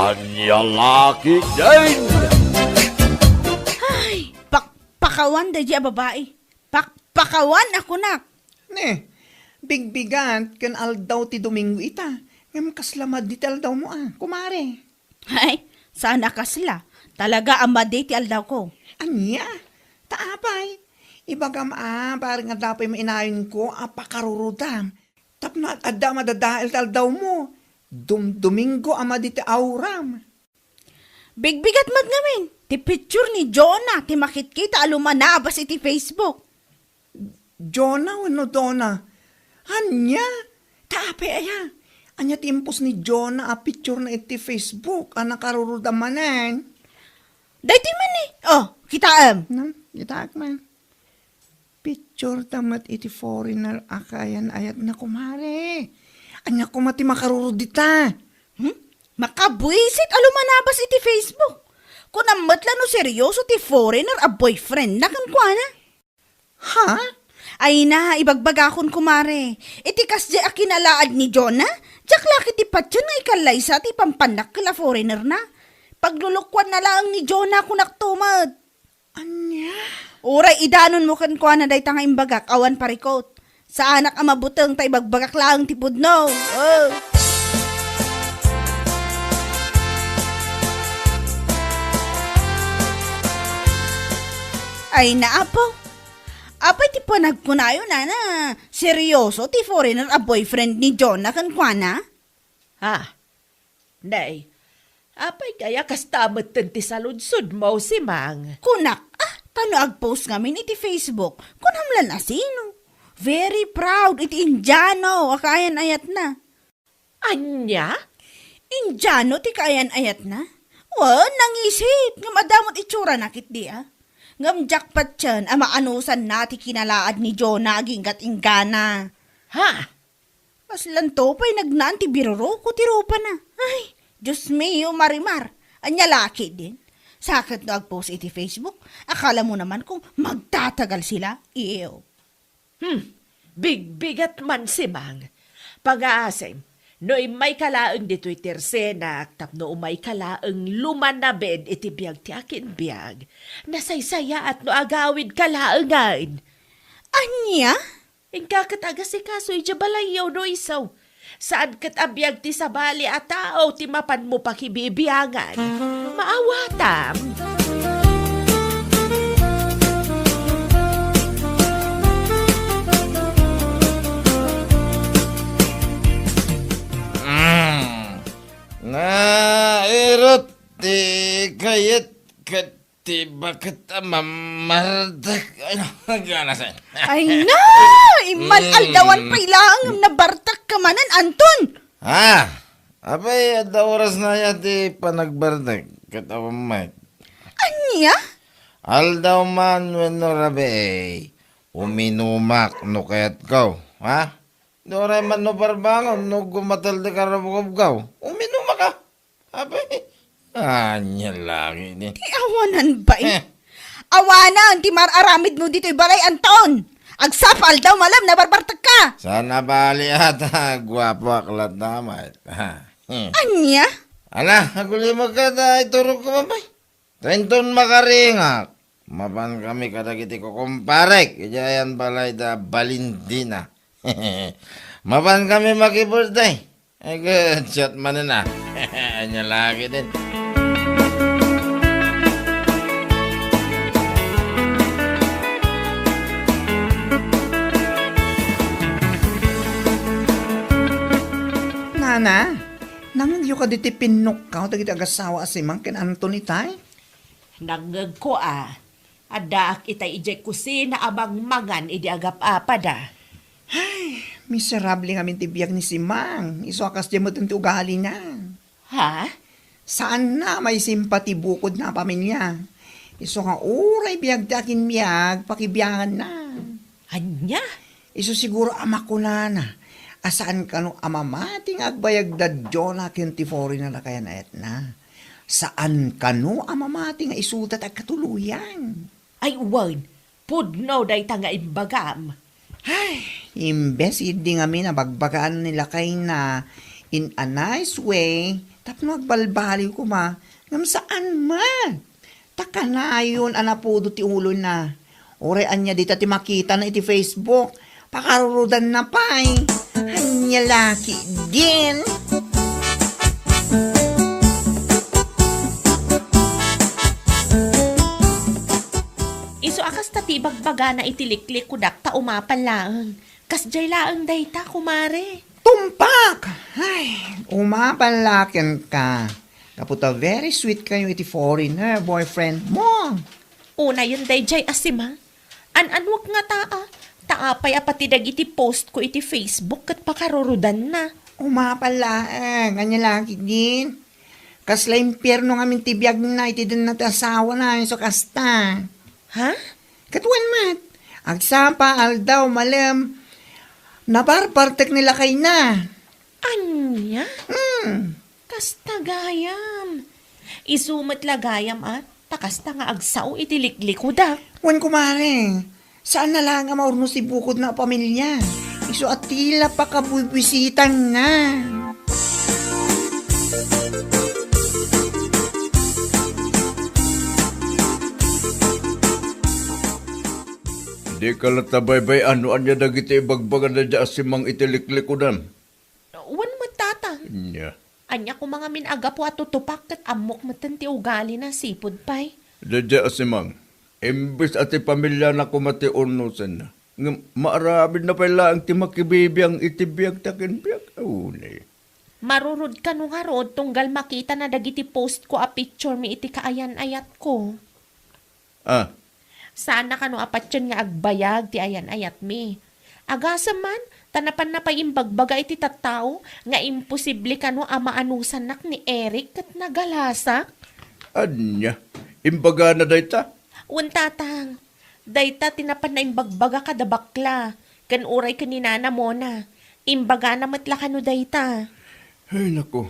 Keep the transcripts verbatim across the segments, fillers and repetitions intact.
Ania la ketdin? Ay, pakpakawan daydi a babai. Pakpakawan a kunak. Ne, bigbigat ken aldaw ti Domingo ita. Ngem kasla madi ti aldawmo a, kumare. Ay, saan a kasla. Talaga a madi ti aldawko. Ania? Ta apay? Ibagam a, bareng adda pay mainayonko a pakarurudam. Tapno ad-, adda madadael ti aldawmo. Dum-, Domingo a madi ti awram. Bigbigat met ngamin, ti picture ni Jonah ti makitkita a lumanabas iti Facebook. Jonah wenno Donna? Ania? Ta apay aya? Ania ti impos ni Jonah a picture na iti Facebook a nakarurudam manen? Daytoy man ni. Oh, kitaem. Na, kitaek man. Picture ta met iti foreigner a kaayan-ayatna, kumare. Ania koma ti makarurod dita? Hmm? Makabuisit a lumanabas iti Facebook. Kunam met la no seryoso ti foreigner a boyfriend na kenkuana. Ha? Ay na, ibagbagakon, kumare. Iti kasdi a kinalaad ni Jonah, diak la ketdi patien nga ikallaysa ti pampannakkel a foreigner na. Paglulukuan na laeng ni Jonah, kunak to met. Ania? Uray idanonmo kenkuana dayta nga imbagak awan parikot. Saanak a mabuteng ta ibagbagak laeng ti pudno. Oh. Ay, naapo. Apay ti panagkunayo, nana? Seryoso ti foreigner a boyfriend ni Jonah kenkuana? Ha? Nay, apay kaya kasta metten ti saludsodmo, Simang? Kunak, ah, ta no agpost ngamin iti Facebook, kunam lan a sino. Very proud iti Indiano a kaayan-ayatna. Ania? Indiano ti kaayan-ayatna? Wen, nangisit, ngem adda met itsurana ketdi a. Ngem diak patien a maanusanna ti kinalaad ni Jonah aginggat inggana. Ha? Kaslanto pay nagnaan ti biruroko ti rupana. Ay, Dios mio, Marimar. Ania la ketdin? Sa ket no agpost iti Facebook, akalamo naman kung magtatagal sila? Ew. Hmm, bigbigat man, Simang. Pangaasim, no immayka laeng ditoy tersenak tapno umayka laeng lumanabed iti biag ti akin biag, nasaysayaat no agawidka laengen. Ania? Inka ket agasikaso idiay balayyo no isu. Saan ket a biag ti sabali a tao ti mapanmo pakibibiangan. Maawatam. Mm. Nairut ti kayat ket ti baket a mamardek. Ay, nagana sa. Ay na! Imman Mm. aldawan pay laeng nabartek ka manen, Anton. Ha? Apay, adda oras na ya ti panagbartek ket awan met. Ania? Aldaw man wenno rabii, uminumak no kayatko, ha? Di uray man no parbangon, no gumatel ti karabukobko, uminumak a. Apay, ania lagi ni? Ti awanan bay? Eh. Awanan ti mar-aramidmo ditoy balay, Anton! Agsapa aldaw malem, nabarbartek ka! Saan a bali ata, guapoak latta met. Ha. Hmm. Ania? Ala, agulimag ka ta iturog ko, bay. Ta inton makaringak, mapan kami kadagiti kukumparek idiay ayan balay da Valentina. Mapan kami maki-birthday. Ay, good shot manen, ah. Ania lagi din. Nana, nangngegyo kadi ti pinnukkaw dagiti agassawa a Simang ken Anton itay? Nangngegko a, addaak itay idiay kusina a mangmangan idi agap-apada. Ay, miserable ngamin ti biag ni Simang. Isu a kasdiay met ti ugalina. Ha? Saanna a maisimpa ti bukodna a pamilia. Isu nga uray biag ti akinbiag, pakibianganna. Ania? Isu siguro a makunana a saan kano a mamati nga agbayag da Jonah ken ti foreigner a kayan-ayatna. Saan kano a mamati nga isuda ti agkatuloyan. Ay, wen, pudno dayta nga imbagam. Ay, imbes idi ngamin a bagbagaan ni lakayna, in a nice way, tapno agbalbaliw koma, ngem saan met. Ta kanayon a napudo ti ulona. Uray ania dita ti makitana iti Facebook, pakarurudanna pay. Ania la ketdin? Isu a kasta ti ibagbagana iti liklikudak ta umapal laeng. Kasdiay laeng dayta, kumare. Tumpak! Ay, umapal la kenka. Gapu ta very sweet kayo iti foreigner boyfriend mo. Unayen daydiay a simang. An-anuak ngata a, ta apay a pati dagiti post ko iti Facebook ket pakarurudanna. Umapal laeng, ania la ketdin? Kasla impierno ngamin ti biagna iti denna ti asawana, isu kasta. Ha? Ket wen met, agsapa, aldaw, malem, nabarbartek ni lakayna. Ania? Hmm. Kasta gayam. Isu met la gayam a, ta kasta nga agsao iti liklikudak. Wen, kumare, saan na laeng a maurnos ti bukodna a pamilia. Isu a tila pakabuybuysitanna. Dika latta baybay-an no ania dagiti ibagbaga daydiay a simang iti liklikudam. Wen met, Tatang. Ania? Ania koma ngamin a gapu a tutupak ket ammok metten ti ugalina, sipud pay. Daydiay a simang, imbes a ti pamiliana koma ti urnosenna, ngem maaramidna pay laeng ti makibibiang iti biag ta ken biag. Aw, ni. Marurod kano ngarud tunggal makitana dagiti post ko a picture mi iti kaayan-ayatko. Ah. Saanna kano a patien nga agbayag ti ayan-ayatmi. Agasem man, ta napanna pay imbagbaga iti tattao nga imposible kano a maanusannak ni Eric ket nagalasak. Ania? Imbagana dayta? Wen, Tatang. Dayta ti napanna imbagbaga kada bakla, ken uray ken ni Nana Mona. Imbagana met la kano dayta. Ay, naku.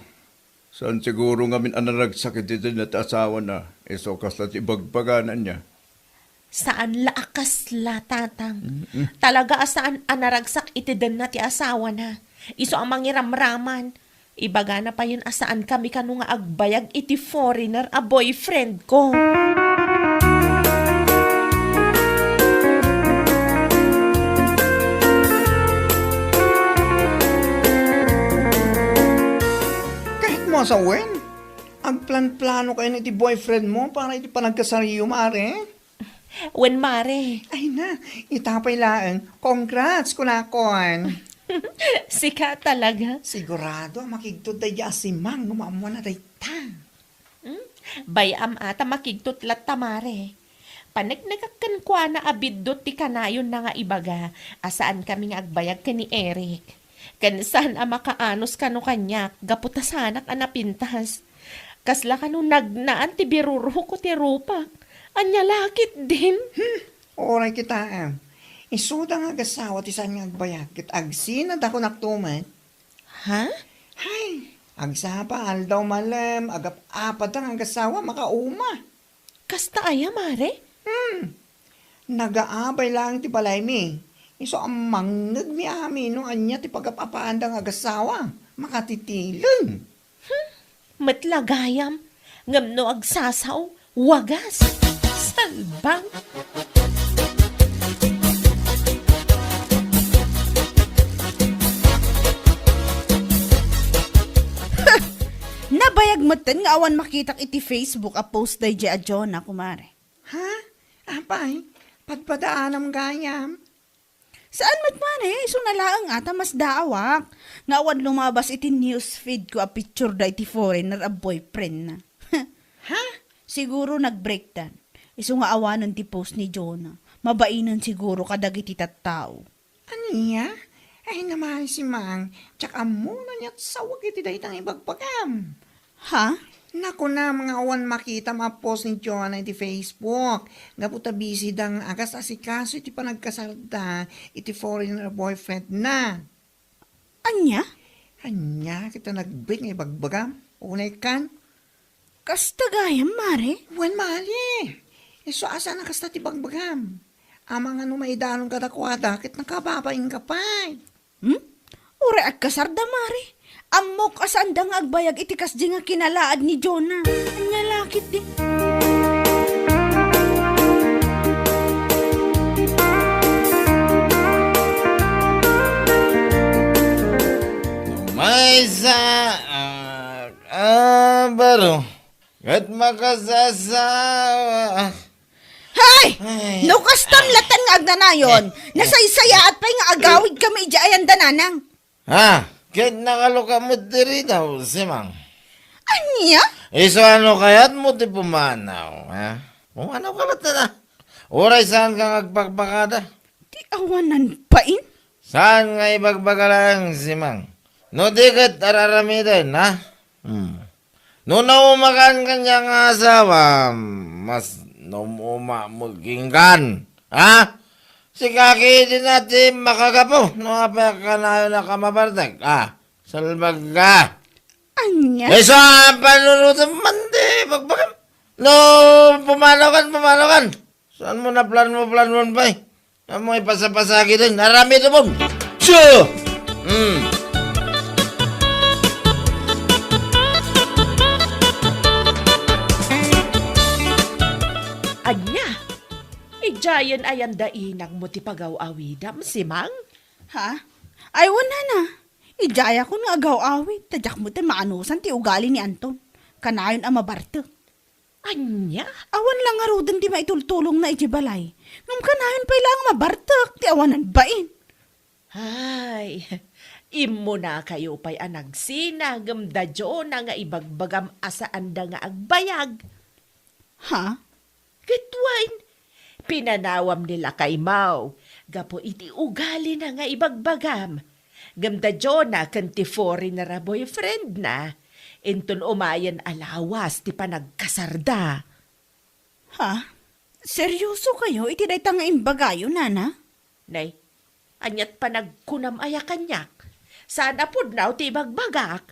Saan siguro ngamin a naragsak iti dayta ti asawana, isu kasta ti ibagbagana ania? Saan la a kasla, Tatang. Mm-mm. Talaga a saan a naragsak iti denna ti asawana. Isu a mangiramraman. Ibagana payen a saankami kano nga agbayag iti foreigner a boyfriend ko. Kahit mo sa wen, agplanplano kayo iti boyfriend mo para iti panagkasariyo, mare? Wen, mare. Ay na, ita pay laeng. Congrats, kunakon. Sika talaga. Sigurado a makigtot daydiay a simang no maammoanna dayta. Hmm? Bay-am a ta makigtot latta, mare. Paneknekak kenkuana a biddut ti kanayonna nga ibaga a saankami nga agbayag ken ni Eric. Ken saan a makaanus kano kaniak gapu ta saanak a napintas. Kasla kano nagnaan ti birurhok ti rupak. Ania la ketdin? Hmm, uray kitaem. Isuda nga agasawa ti saan nga agbayag ket agsinadako naktumet. Ha? Hay, agsapa, aldaw, malem, agap-apada nga agasawa, makauma. Kasta aya, mare? Hmm. Nagaabay laeng ti balaymi. Isu a mangngegmi amin no ania ti pagap-apaanda nga agasawa. Makatitileng. Hmm. Met la gayam. Ngem no agsasao, wagas. Salbang. Nabayag metten nga awan makitak iti Facebook a post daydiay a Jonah, kumare. Ha? Apay, padpadaanam gayam? Saan met, mare, isu na laeng a ta masdaawak nga awan lumabas iti news feed ko a picture da iti foreigner a boyfriend na. Ha? Siguro nag-breakdan. Isu nga awanen ti post ni Jonah. Mabainen siguro kadagiti tattao. Ania? Ay, namay si Mang, diak ammo no aniat sawag iti dayta nga ibagbagam. Ha? Nakunam nga awan makitam a post ni Jonah iti Facebook. Gapu ta busy da nga agas-asikaso iti panagkasarda iti foreigner boyfriend na. Ania? Ania, kita nag-break nga ibagbagam? Unay kan? Kasta gayam, mare? Wen, mali. Isu a saan a kasta ti bagbagam. Amangan no maidanon kadakuada, ket nakababain ka pay. Hmm? Uray agkasarda, mare. Ammok a saanda nga agbayag iti kasdi nga kinalaad ni Jonah. Ania la ketdi? Maysa, ah, ah, baro. Ket makasasawa. Hay! Ay. No kastam latta nga agnanayon, Eh. nasaysayaat pay nga agawidkami idiay ayan da, nanang. Ha? Ket nakaluka met diri daw, Simang. Ania? Isu a no kayatmo ti pumanaw, ha? Pumanawka latta na. Uray saanka nga agpakpakada. Ti awanan bain? Saan nga ibagbaga laeng, Simang? No di ket ar-aramiden, ha? Hmm. No naumakan kaniak nga asawa, mas naum-uma met kenka. Ha? Sika ketdin a ti makagapu no apay a kanayon a mabartek. Ah, salbag ka. Ania? Isu a panunotem man ti bagbagam. No, pumanaw kan, pumanaw kan. Saanmo naplanmo-planmon pay? Ammoy pasapasagiden, aramidem. Siya! Hmm. Ania? Idiayen ayan da inangmo ti pagaw-awidam, Simang? Ha? Ay, wen, nana. Idiayakon nga agaw-awid, ta diak met maanusan ti ugali ni Anton. Kanayon a mabartek. Ania? Awan la ngaruden ti maitultulongna iti balay. Ngem kanayon pay laeng mabartek ti awanan bain. Ay, immunakayo pay a nagsina ngem da Jonah nga ibagbagam a saanda nga agbayag. Ha? Ket wen, pinanawam ni lakaymo gapu iti ugalina nga ibagbagam. Ngem da Jonah ken ti foreigner a boyfriendna, inton umayen a lawas ti panagkasarda. Ha? Seryosokayo iti dayta nga imbagayo, nana? Nay, aniat panagkunam aya kaniak? Saan a pudno ti ibagbagak?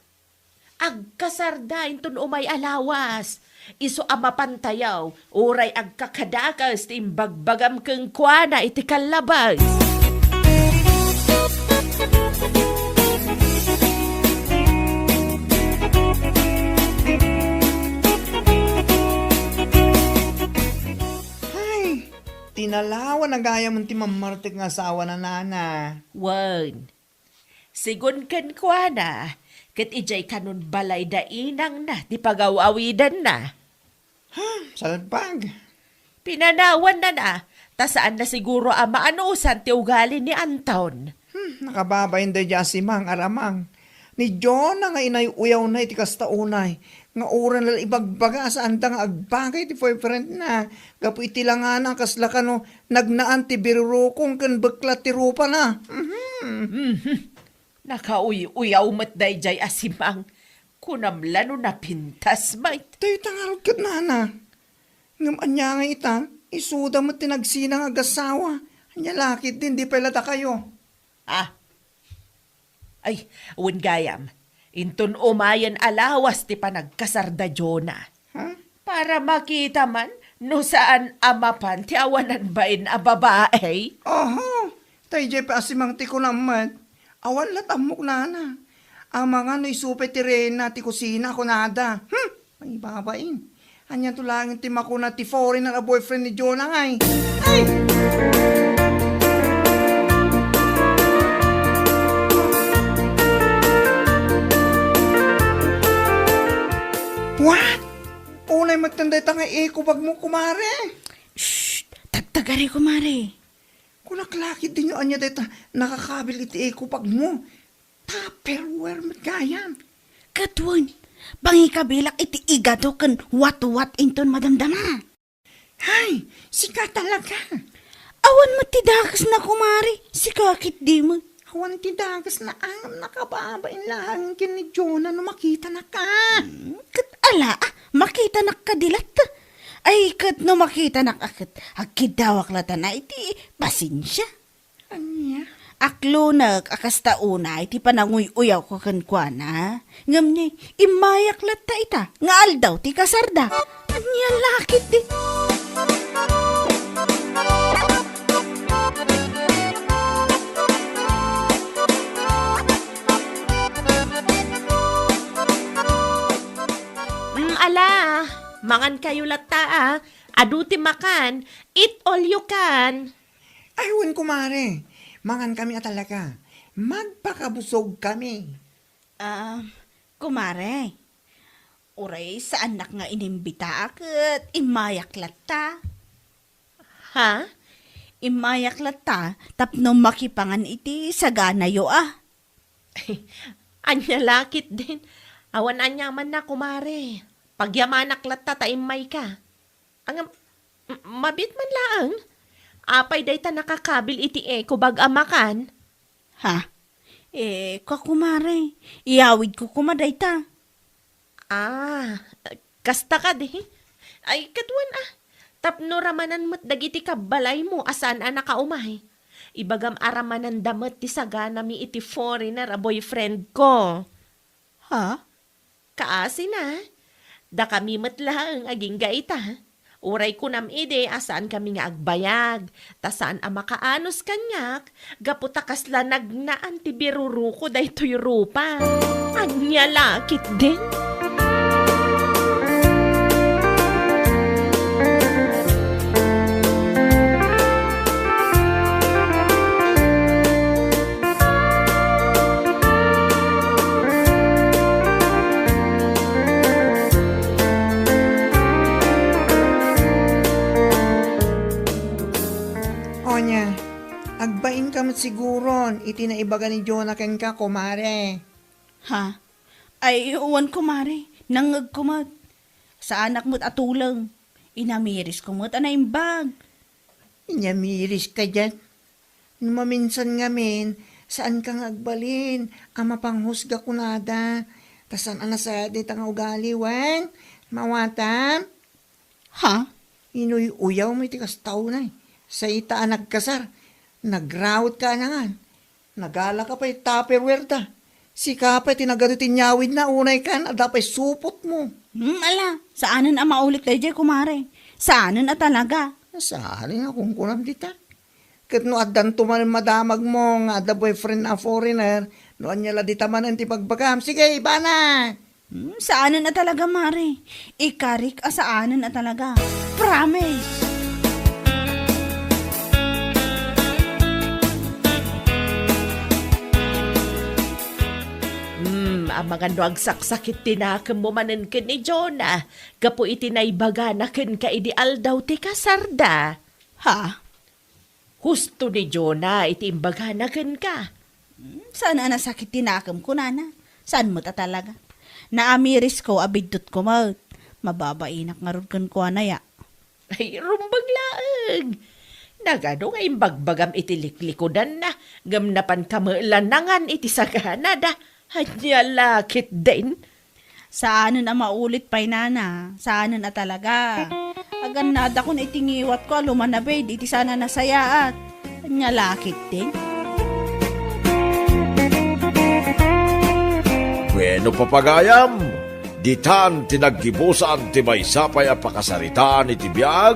Agkasarda inton umay a lawas. Isu a mapantayaw, uray agkakadakes ti imbagbagam kenkuana iti kallabes. Ay, tinalawa na gayam ti mammartek nga asawa na, nana. Wen, sigun kenkuana, ket idiay kanon balay da inangna ti pagaw-awidanna. Hmm, salbag. Pinanawannana, ta saanna siguro a maanusan ti ugali ni Anton. Hmm, nakababain daydiay a Simang, aramang. Ni Jonah nga inay-uyawna iti kasta unay, nga uray la ibagbaga a saanda nga agbagay ti boyfriendna, gapu iti langana a kasla kano nagnaan ti birurukong ken beklat ti rupana. Mhm. Mhm. Nakauy-uyaw met daydiay a Simang. Kunam la no napintas met. Dayta ngarud ket, nana. Ngem ania nga ita, isuda met ti nagsina nga agasawa. Ania la ketdin, di pay la dakayo. Ah. Ay, wen gayam. Inton umayen a lawas ti panagkasarda Jonah. Ha? Para makita man no saan a mapan ti awanan bain a babae. Aha, daydiay pay a Simang ti kunam met. Awan la ti ammok, nana. Amangan no isu pay ti reyna ti kusina, kunada. Hmm, mangibabain. Anianto laeng ti makuna ti foreigner a boyfriend ni Jonah, ngay? Ay! What? Unay met dayta nga eco bag mo, kumare. Shh! Tagtagari, kumare. Kunak lakit dinyo ania dayta nakakabil iti eco bag mo. Tupperware met gayam. Ket wen, pangikabilak iti igado ken watwat inton madamdama. Hay, sika talaga. Awan met ti dakesna, kumare, sika ketdi met. Awan ti dakesna, ngem nakababain laeng ken ni Jonah no makitanaka. Hmm, ket ala, ah, makitanak kadi latta. Ay, ket no makitanak a ket agkiddawak latta na iti pasensia. Ania? Aklonek a kasta unay ti pananguy-uyawko kenkuana. Ngem ni, immayak latta ita nga aldaw ti kasarda. Ania la ketdi? Ala, mangankayo latta, a. Adu ti makan. Eat all you can. Ay, wen, kumare. Mangankami a talaga. Magpakabusogkami. Ah, kumare, uray saannak nga inimbitaak ket immayak latta. Ha? Immayak latta tapno makipangan iti saganayo a. Ania la ketdin. Awan aniamanna, kumare. Pagyamanak latta ta immayka. Ngem, m-, mabiit man laeng. Apay dayta nakakabil iti eco bag a makan? Ha? Eh, ka kumare, iyawidko koma dayta. Ah, kasta kadi? Ay, kaduan a. Tapno ramanan met dagiti kabbalaymo a saan a nakaumay. Ibagam a ramananda met ti saganami iti foreigner a boyfriend ko. Ha? Kaasina, dakami met laeng agingga ita. Uray kunam idi a saankami nga agbayag, ta saan a makaanus kaniak, gapu ta kasla nagnaan ti biruruko daytoy rupa. Ania la ketdin? Onya, agbainka met siguron iti naibaga ni Jonah kenka, kumare. Ha? Ay, wen, kumare. Nangngegko met. Saanak met a tuleng. Inamirisko met a naimbag. Inyamiris ka diay. No maminsan ngamin, saanka nga agbalin a mapanghusga kunada. Ta saan a nasayaat dayta nga ugali, wen? Maawatam? Ha? Inuy-uyawmo iti kasta unay. Sa ita a nagkasar, nagraut ka a nangan. Nagala ka pay Tupperware da. Sika pay ti nagadu ti inyawidna, unay kan, adda pay supotmo. Hmm, ala, saanen a maulit daydiay, kumare. Saanen a talaga. Saanen a kunkunam dita. Ket no addanto manen madamagmo nga adda boyfriend a foreigner, no ania la dita manen ti bagbagam. Sige, ibana! Hmm, saanen a talaga, mare. Ikarik a saanen a talaga. Promise! Hmm, amangan no agsaksakit ti nakemmo manen ken ni Jonah, gapu iti naibagana kenka idi aldaw ti kasarda. Ha? Husto ni Jonah iti imbagana kenka. Hmm, saan a nasakit ti nakem, kunana. Saan met a talaga. Naamirisko a biddutko met. Mababainak ngarud kenkuana ya. Ay, rumbeng laeng. Nagadu nga imbagbagam iti liklikudanna, ngem napanka met la nangan iti saganada. Ania la ketdin? Saanen a maulit pay, nana. Saanen a talaga. Agannadakon iti ngiwatko a lumanabid iti saan a nasayaat. Ania la ketdin? Bueno, papagayam, ditan ti naggibusan ti maysa pay a pakasaritaan iti biag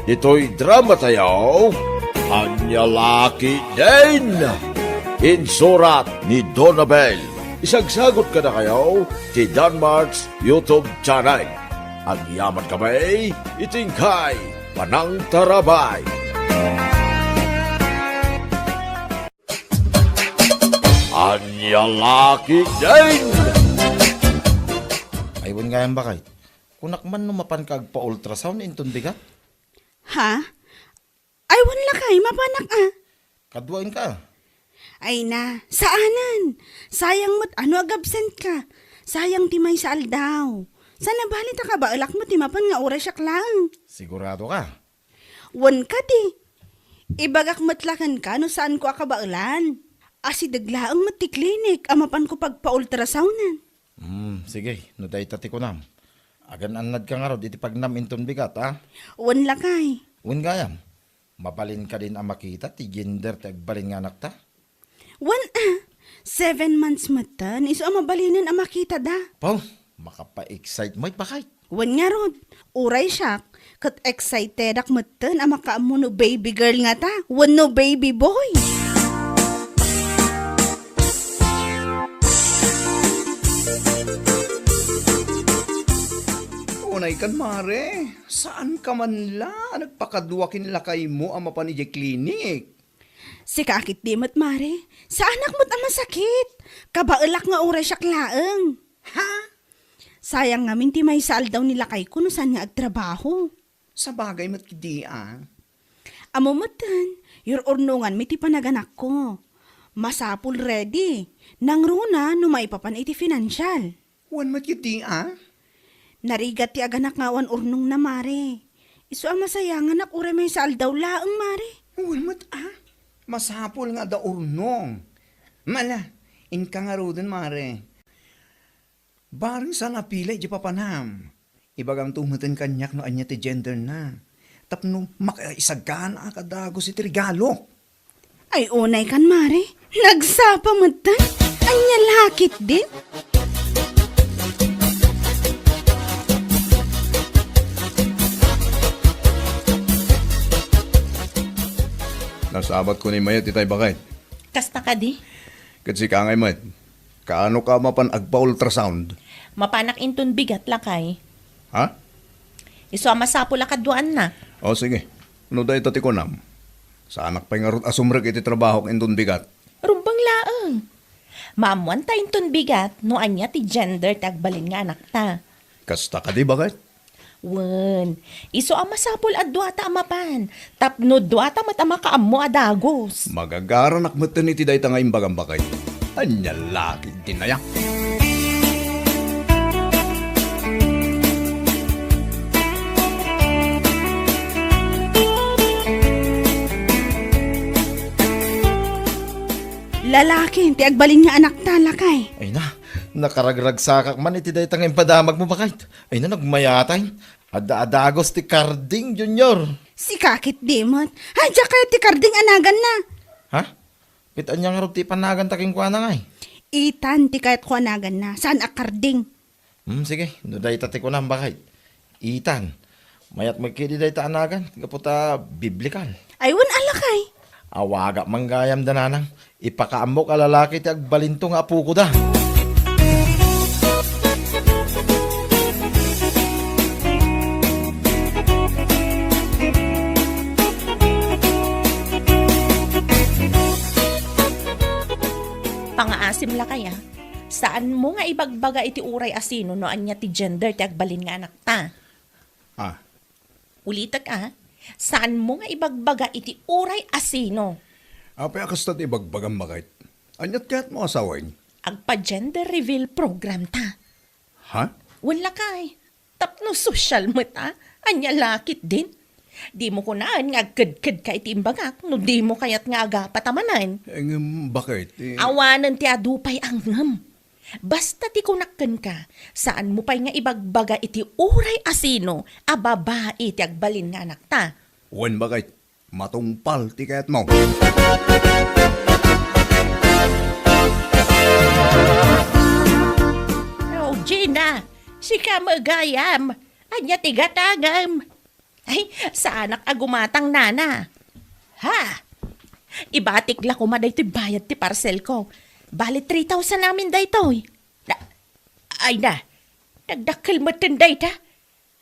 ditoy drama tayo, Ania la ketdin? Insurat ni Donabel. Isagsagot kadakayo ti Danmart's YouTube channel. Agyaman kami iti inkay panangtarabay. Ania la ketdin? Ay, wen gayam, baket. Kunak man no mapanka agpa-ultrasound inton bigat? Ha? Ay, wen lakay, mapanak a. Kaduaenka. Ay na, saanen. Sayang met a no agabsent ka. Sayang ti maysa aldaw. Saan a bali ta kabaelak met ti mapan nga uray siak laeng. Sigurado ka? Wen kadi. Ibagak met la kenka no saanko a kabaelan. Asideg laeng met ti klinik a mapanko pagpa-ultrasoundan. Hmm, sige, no dayta ti kunam. Agan-annadka ngarud iti pagnam inton bigat, a? Wen lakay. Wen gayam, mabalin kadin a makita ti gender ti agbalin nga anakta? Wen a, seven months metten, isu a mabalinen a makitada. Pau, makapa-excite met, baket. Wen ngarud, uray siak, ket excitedak metten a makaammo no baby girl ngata, wenno baby boy. Ay kan, mare, saan ka man la a nagpakadua ken lakaymo a mapan idiay klinik? Sika a ketdi met, mare. Saanak met a masakit. Kabaelak nga uray siak laeng. Ha? Sayang ngamin ti maysa aldaw ni lakayko no saan nga agtrabaho. Sabagay met ketdi a. Ammo metten, yur-urnonganmi ti panaganakko. Masapul ready. Nangruna no maipapan iti financial. Wen met ketdi a. Narigat ti aganak nga awan urnongna, mare. Isu a masayanganak uray maysa aldaw laeng, mare. Wen met a. Masapul nga adda urnong. Mala, inka ngaruden, mare. Bareng saan a pila idiay papanam. Ibagamto metten kaniak no ania ti genderna. Tapno makaisaganaak a dagus iti regalo. Ay, unay kan, mare. Nagsapa metten. Ania la ketdin? Nasabatko ni mayat itay baket. Kasta kadi? Ket sika ngay met. Kaano ka mapan agpa-ultrasound? Mapanak inton bigat, lakay. Ha? Isu a masapul a kaduaanna. O, sige. No dayta ti kunam, saanak pay ngarud a sumrek iti trabahok inton bigat. Rumbeng laeng. Maammuanta inton bigat no ania ti gender ti agbalin nga anakta. Kasta kadi, baket? Wen, isu a masapul a duata a mapan, tapno duata met a makaammo a dagus. Magagaranak metten iti dayta nga imbagam, baket. Ania la ketdin aya? Lalaki ti agbalin nga anakta, lakay. Ay na, nakaragragsakak man iti dayta nga impadamagmo, baket. Ay na, nagmayatay. Adda a dagus ti Karding, Junior. Sika ketdi met. Ay, diak kayat ti Karding a naganna. Ha? Ket ania ngarud ti ipanaganta kenkuana ngay? Ethan ti kayatko a naganna, saan a Karding. Hmm, sige, no dayta ti kunam, baket. Ethan. Mayat met ketdi dayta a nagan, gapu ta biblikal. Ay, wen a, lakay. Awagak man gayam da, nanang. Ipakaammok a lalaki ti agbalinto nga apokoda. Pangaasim, lakay a. Saanmo nga ibagbaga iti uray a sino no ania ti gender ti agbalin nga anakta. Ah. Ulitek a, saanmo nga ibagbaga iti uray a sino. Apay a kasta ti ibagbagam, baket? Aniat kayatmo a sawen? Agpa-gender reveal program ta. Ha? Wen lakay, tapno sosyal met a, ania la ketdin? Dimo kunaen nga agkedkedka iti imbagak no dimo kayat nga agapata manen. Eh, ngem baket, eh? Awanen ti adu pay a ngem. Basta ti kunak kenka, saanmo pay nga ibagbaga iti uray a sino a babai ti agbalin nga anakta. Wen, baket, matungpal ti kayatmo. Oh, Gina, sika met gayam. Ania ti gatangem? Ay, saanak a gumatang, nana. Ha? Ibatik la koma daytoy bayad ti parcelko. Bali three thousand amin daytoy. Na, ay na, nagdakkel metten dayta.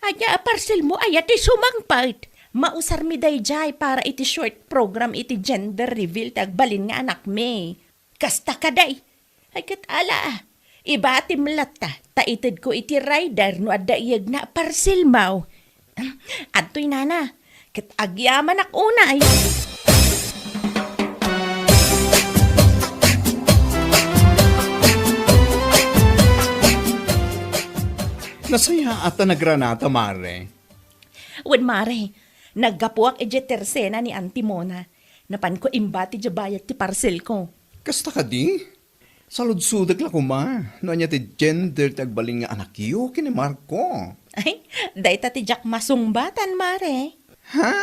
Ania a parcelmo aya ti sumangpet? Mausarmi daydiay para iti short program iti gender reveal ti agbalin nga anakmi. Kasta kadi. Ay, ket ala, ibatim latta, ta itedko iti rider no adda iyegna a parcelmo. Adtoy, nana, ket agyamanak unay. Nasayaat ta nagranata, mare. Wen, mare, naggapuak idiay tersena ni Auntie Mona. Napanko imbati diay bayad ti parcelko. Kasta kadi? Saludsodek la koma no ania ti gender ti agbalin nga anakyo ken ni Marco. Ay, dayta ti diak masungbatan, mare. Ha?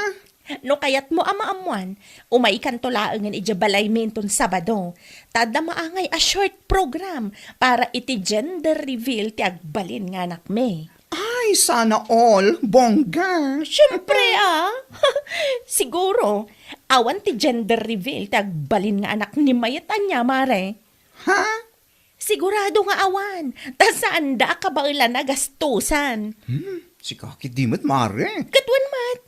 No kayatmo a maammuan, umaykanto laengen idiay balaymi inton Sabado. Ta adda maangay a short program para iti gender reveal ti agbalin nga anakmi. Ay, sana all. Bongga. Siyempre, ah. Siguro, awan ti gender reveal ti agbalin nga anak ni mayat ania, mare. Ha? Sigurado nga awan. Ta saanda a kabaelan a gastusan. Hmm? Sika ketdi met, mare. Ket wen met,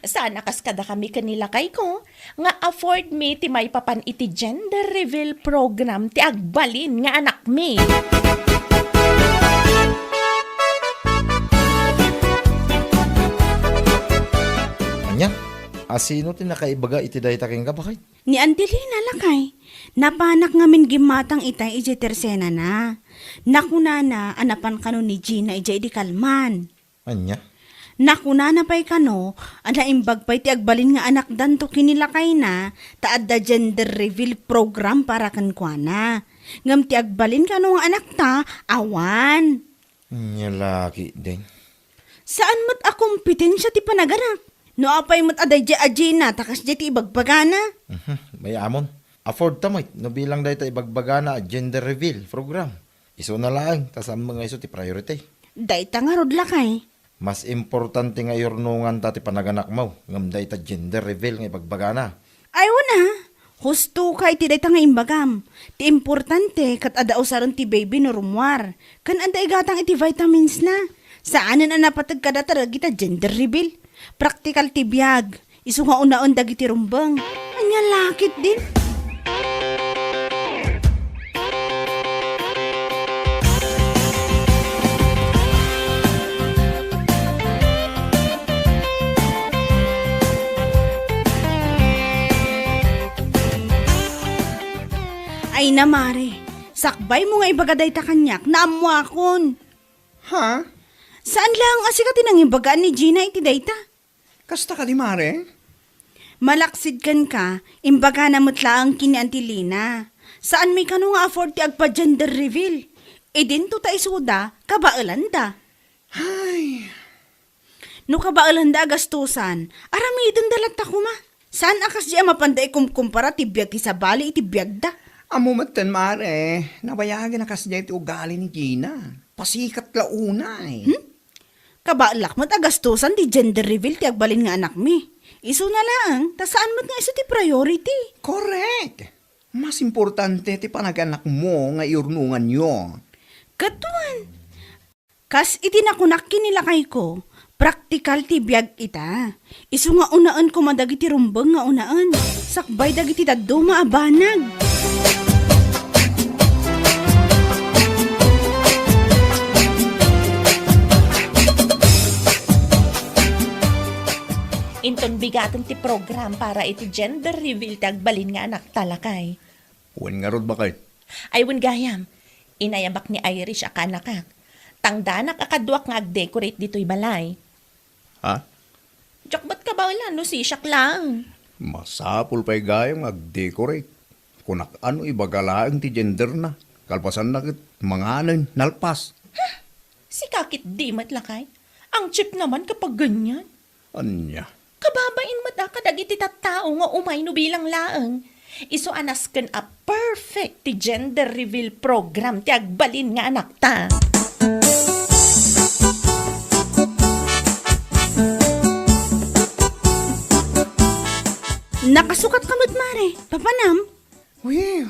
saan a kas kadakami ken ni lakayko nga afford mi ti maipapan iti gender reveal program ti agbalin nga anakmi. Ania? Asino ti nakaibaga iti dayta kenka, baket? Ni Angelina, lakay. Napanak ngamin gimmatang itay idiay tersenana. Nakunana a napan kano ni Gina idiay idi kalman. Ania? Nakunana pay kano a naimbag pay ti agbalin nga anakdanto ken ni lakayna ta adda gender reveal program para kenkuana. Ngem ti agbalin kano nga anakta, awan. Ania la ketdin? Saan met a kompetensia ti panaganak. No apay met a daydiay a Gina, ta kasdiay ti ibagbagana. Mhm, mayamon. Afford ta met no bilang dayta ibagbagana a gender reveal program. Isuna laeng, ta saan met nga isu ti priority. Dayta ngarud, lakay. Mas importante nga iyurnonganta ti panaganakmo ngem dayta gender reveal nga ibagbagana. Ay, wen a, husto ka iti dayta nga imbagam. Ti importante ket adda usaren ti baby no rummuar. Ken adda igatang iti vitamins na. Saanen a napateg kadata dagita gender reveal. Praktikal ti biag. Isu nga unaen dagiti rumbeng. Ania la ketdin? Ay na, mare. Sakbaymo nga ibaga dayta kaniak, naammoakon. Ha? Saan laeng a sika ti nangibagaan ni Gina iti dayta? Kasta kadi, mare? Malaksid kenka, imbagana met laeng ken ni Angelina. Saanmi kano nga afford ti agpa-gender reveal. Idinto ta isuda, kabaelanda. Ay. No kabaelanda a gastusan, aramidenda latta koma. Saan a kasdiay a mapanda ikumkumpara ti biag ti sabali iti biagda? Ammo metten, mare, nabayagen a kasdiay ti ugali ni Gina. Pasikat la unay. Hmm? Kabaelak met a gastusan ti gender reveal ti agbalin nga anakmi. Isuna laeng, ta saan met nga isu ti priority. Correct! Mas importante ti panaganakmo nga iyurnonganyo. Ket wen, kas iti nakunak ken ni lakayko, praktikal ti biag ita. Isu nga unaen koma dagiti rumbeng nga unaen, sakbay dagiti dadduma a banag. Inton bigaten ti program para iti gender reveal ti agbalin nga anakta, lakay. Wen ngarud, baket? Ay, wen gayam. Inayabak ni Irish a kaanakak. Tangdanak a kaduak nga agdecorate ditoy balay. Ha? Diak met kabaelan no sisiak laeng. Masapul pay gayam nga agdecorate. Kunak a no ibaga laeng ti genderna. Kalpasanna ket manganen, nalpas. Huh! Sika ketdi met, lakay. Ang cheap naman kapag ganyan. Ania? Kababain met a kadagiti tattao nga umay no bilang laeng. Isu a nasken a perfect ti gender reveal program ti agbalin nga anakta. Nakasukat ka met, mare. Papanam? Uy,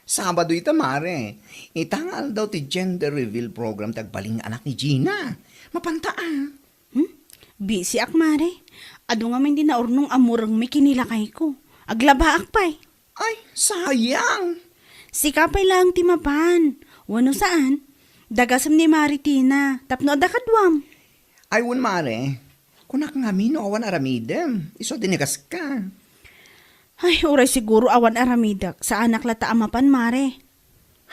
Sabado ita, mare. Ita nga aldaw ti gender reveal program ti agbalin nga anak ni Gina. Mapanta a. Hmm? Bisiak, mare. Adu ngamin ti naurnong a murengmi ken ni lakayko. Aglabaak pay. Ay, sayang! Sika pay laeng ti mapan. Wenno saan? Dagasem ni Mare Tina, tapno adda kaduam. Ay, wen, mare. Kunak ngamin no awan aramidem. Isu a dinagaska. Ay, uray siguro awan aramidek. Saanak latta a mapan, mare.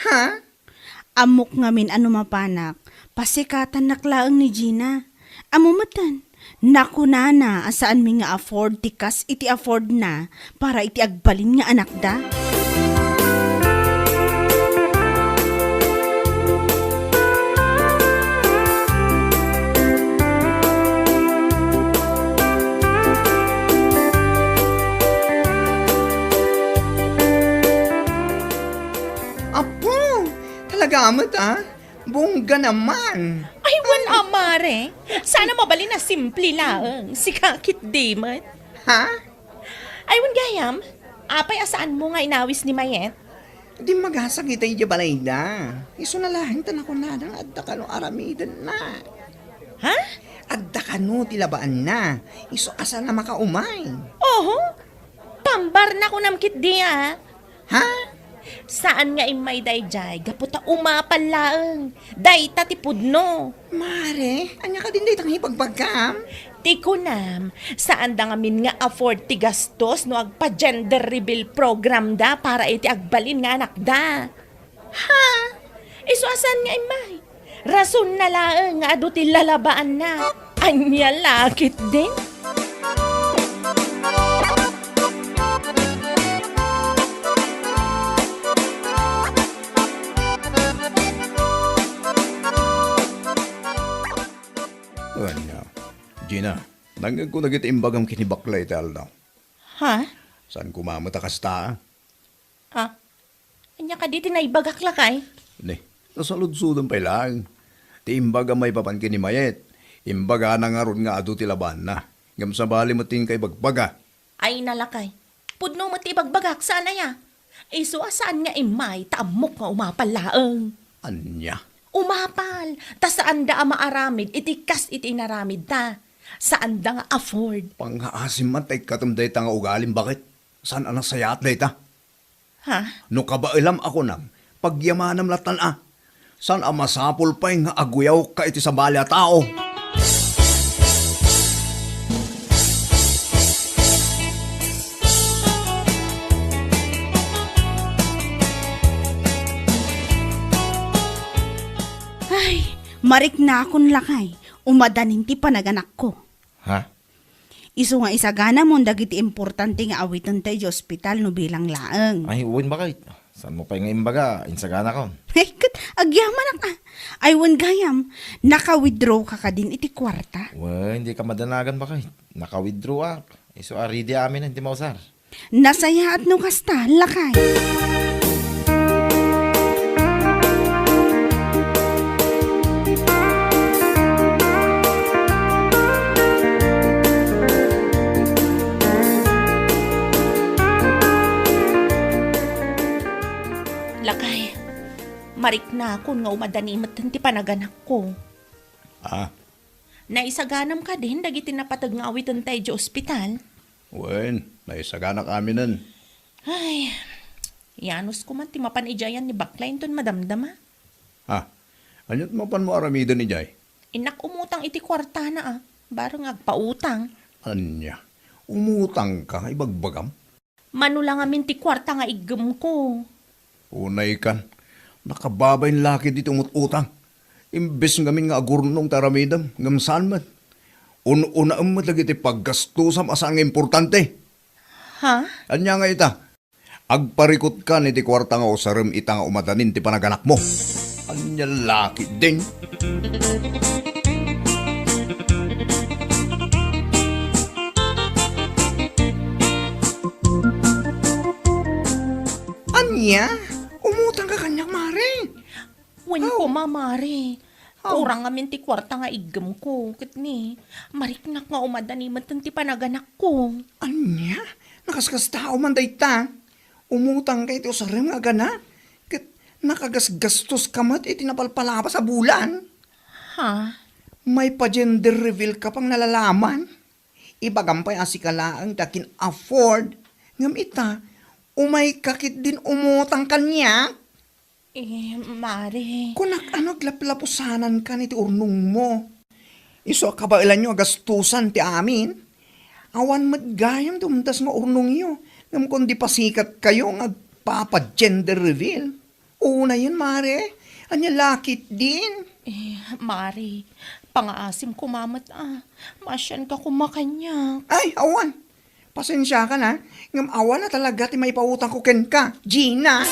Ha? Ammok ngamin a no mapanak, pasikatannak laeng ni Gina. Ammo metten, nakunana a saanmi nga afford ti kas iti affordna para iti agbalin nga anakda. Apo, talaga met, ah? Bongga naman. Ay, wen a, mare. Sana mabalin a simple laeng. Sika ketdi met. Ha? Ay, wen gayam, apay a saanmo nga inawis ni Mayet? Dimmagasakita idiay balayda. Isuna laeng ta nakunana nga adda kano aramidenna. Ha? Ad- kano ti labaanna. Isu a saan a makaumay. Oho. Pambarna kunam ketdi a. Ha? Saan nga immay daydiay, gapu ta umapal laeng. Dayta ti pudno. Mare, ania kadin dayta nga ibagbagam? Ti kunam, saan da ngamin nga afford ti gastos no agpa-gender reveal program da para iti agbalin nga anakda. Ha? Isu a saan nga immay? Rason na laeng nga adu ti lalabaanna. Ania la ketdin? Ania? Gina, nangngegko dagiti imbagam ken ni Bakla iti aldaw. Ha? Saan koma met a kasta? Ha? Ania kadi ti naibagak, lakay? Ne, nasaludsodem pay laeng. Ti imbagam maipapan ken ni Mayet, imbagana ngarud nga adu ti labaanna. Ngem sabali met ti inka ibagbaga. Ay, nalakay. Pudno met ti ibagbagak, saan aya? Isu a saan nga immay, ta ammok nga umapal laeng. Ania? Umapal, ta saanda a maaramid iti kas iti inaramidda. Saanda nga afford. Pangngaasim man ta ikkatem dayta nga ugalim, baket? Saan a nasayaat dayta? Ha? No kabaelam a kunam, pagyamanam lattan a. Saan a masapul pay nga aguyawka iti sabali a tao? Ay, mariknakon, lakay, umadanin ti panaganakko. Ha? Isu nga isaganamon dagiti importante nga awitenta idiay ospital no bilang laeng. Ay, wen, baket. Saanmo pay nga imbaga, insaganakon? Ay, ket agyamanak a. Ay, wen gayam, naka-withdraw ka kadin iti kuarta? Wen, dika madanagan, baket. Naka-withdraw ak. Isu a ready amin ti mausar. Nasayaat no kasta, lakay. Lakay, mariknakon nga umadani metten ti panaganakko. Ah? Naisaganam kadin dagiti napateg nga awitenta idiay ospital? Wen, naisaganak aminen. Ay, yanusko man ti mapan idiay ni Bakla inton madamdama. Ha? Aniat mapanmo aramiden idiay? Innak umutang iti kuartana a, bareng agpautang. Ania? Umutangka, ibagbagam? Mano la ngamin ti kuarta nga iggemko. Unaykan, nakababain la ketdi ti umut-utang. Imbes ngamin nga agurnong ti aramidem, ngem saan met. Un-unaem met dagiti paggastusam a saan nga importante. Ha? Ania nga ita? Agparikutkan iti kuarta nga usarem ita nga umadanin ti panaganakmo. Ania la ketdin? Ania? Umutangka kaniak, mare? Wen koma, mare. Aw. Kurang ngamin ti kuarta nga iggemko. Ket ni, mariknak nga umadani metten ti panaganakko. Ania? Nakaskastao man dayta? Umutangka iti usarem nga agana, ket nakagasgastoska met iti napalpalabas a bulan. Ha? Maipa-gender reveal ka pay nalalaman. Ibagam pay a sika laeng ti akin-afford, ngem ita, umayka ketdin umutang kaniak. Eh, mare. Kunak, ano, aglaplapusanankan iti urnongmo? Isu a kabaelanyo a gastusan ti amin. Awan met gayam ti umdas nga urnongyo, ngem kundi pasikatkayo nga agpapa-gender reveal. Unayen, mare. Ania la ketdin? Eh, mare, pangaasim koma met a. Maasianka koma kaniak. Ay, awan. Pasensiakan a, ngem awan a talaga ti maipautangko kenka, Gina.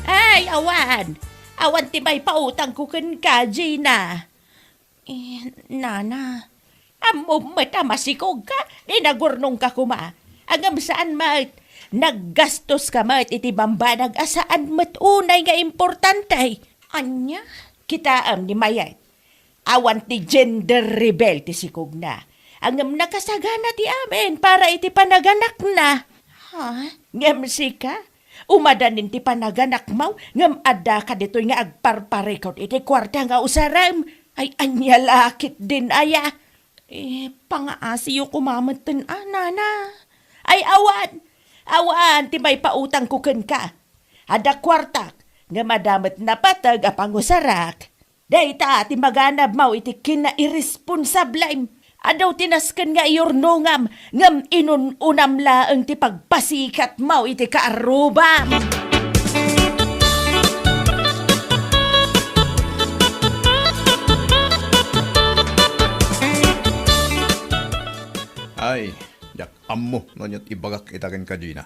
Ay, awan. Awan ti maipautangko kenka, Gina. Eh, nana, ammom met a masikogka, ni nagurnongka koma. Ngem saan met, naggastoska met iti bambanag a saan met unay nga importante. Ania? Kitaem ni Mayet. Awan ti gender reveal ti sikogna. Ngem nakasagana ti amin para iti panaganakna. Ha? Ngem sika, umadanin ti panaganakmo, ngem adda ka ditoy nga agparparikut iti kuarta nga usarem. Ay, ania la ketdin aya? Eh, pangaasiyo koma metten a, nana. Ay, awan! Awan ti maipautangko kenka. Adda kuartak, ngem adda met napateg a pangusarak. Dayta ti maganabmo iti kinairesponsablem. Adu ti nasken nga iyurnongam, ngem inun-unam laeng ti pagpasikatmo iti kaarrubam. Ay, diak ammo no ania't ibagak ita kenka, Gina.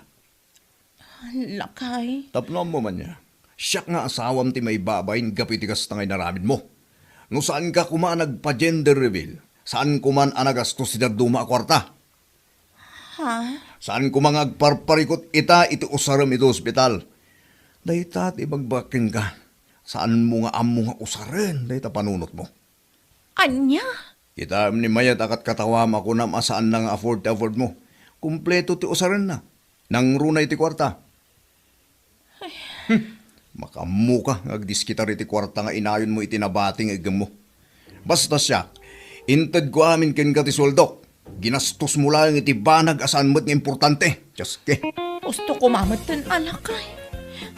Lakay. Tapno ammo man ya, siak nga asawam ti maibabain gapu iti kasta nga inaramidmo. No saanka koma a nagpa-gender reveal, saan koman a nagastos ti dadduma a kuarta. Ha? Saan koma nga agparparikut ita iti usarem iti ospital. Dayta ti ibagbagak kenka. Saanmo nga ammo nga usaren dayta panunotmo. Ania? Kitaem ni mayat a katkatawam a kunam a saanna nga afford ti afford mo. Kompleto ti usarenna. Nangruna iti kuarta. Hmm. Makaammoka nga agdiskitar iti kuarta nga inayonmo iti nabati nga iggemmo. Basta siak, intedko amin kenka ti sueldok. Ginastosmo laeng iti banag a saan met nga importante. Dioske. Gusto ko mametten a lakay.